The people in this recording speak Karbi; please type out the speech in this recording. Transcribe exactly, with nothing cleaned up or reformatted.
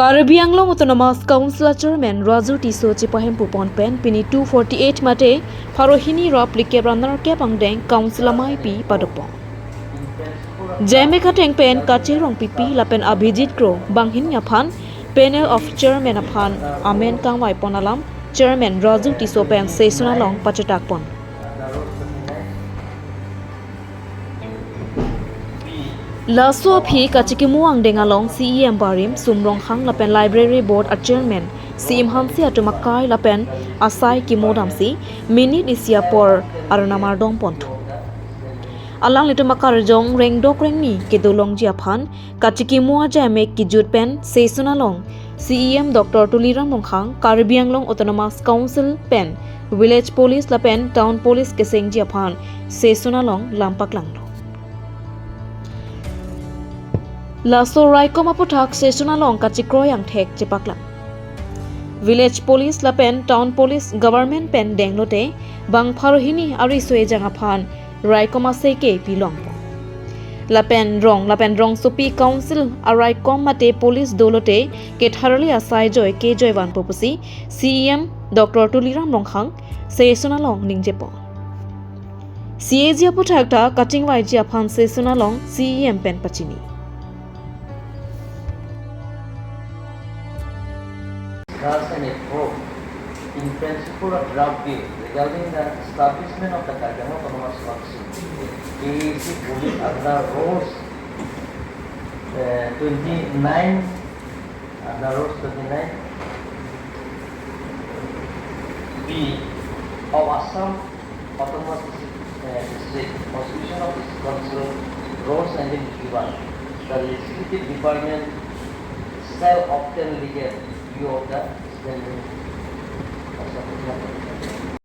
Karbi Anglong Autonomous Council Chairman Raju Tisso chepahemphu pon pen pini two forty-eight mate pharo hini ra phlikep ra nerkep angdeng Council ameipi padopon. J M A ateng pen Kache Rongpipi lapen Abhijit Kro banghini aphan Panel of Chairman aphan amen kangvai pon alam Chairman Raju Tisso pen session along pachetak pon. Laso aphi kachikimo angdeng along C E M barim Sum Ronghang lapen Library Board a Chairman C M Hanse atum akai lapen asai kimo damsi minute isi apor arnam ardom ponthu. Alanglitum akarjong rengdok rengni kedo longji aphan kachikimo ajaimek kejut pen session along C E M Doctor Tuliram Ronghang, Karbi Anglong Autonomous Council pen Village Police lapen Town Police kesengji aphan session along lam paklanglo. Laso raikom aputhak session along kachikroi angthek chepaklang. Village Police lapen Town Police government pen denglote bang pharo hini ariso ejang aphan raikom aseke pilongpo. Lapen rong lapen rongsopi Council araikom mate police dolote ketharli asai joi kejoi vanpo pusi C E M Doctor Tuliram Ronghang session along ningjepo. C A G aputhak ta kachingvaiji aphan session along C E M pen pachini. Discuss and approve in principle a draft bill regarding the establishment of the Karbi Anglong Autonomous Council, K A A C police under rules, uh, twenty-nine, under rules twenty-nine B of Assam Autonomous District, uh, District, Constitution of this Council, Rules nineteen fifty-one. The legislative department shall obtain legal view of the standing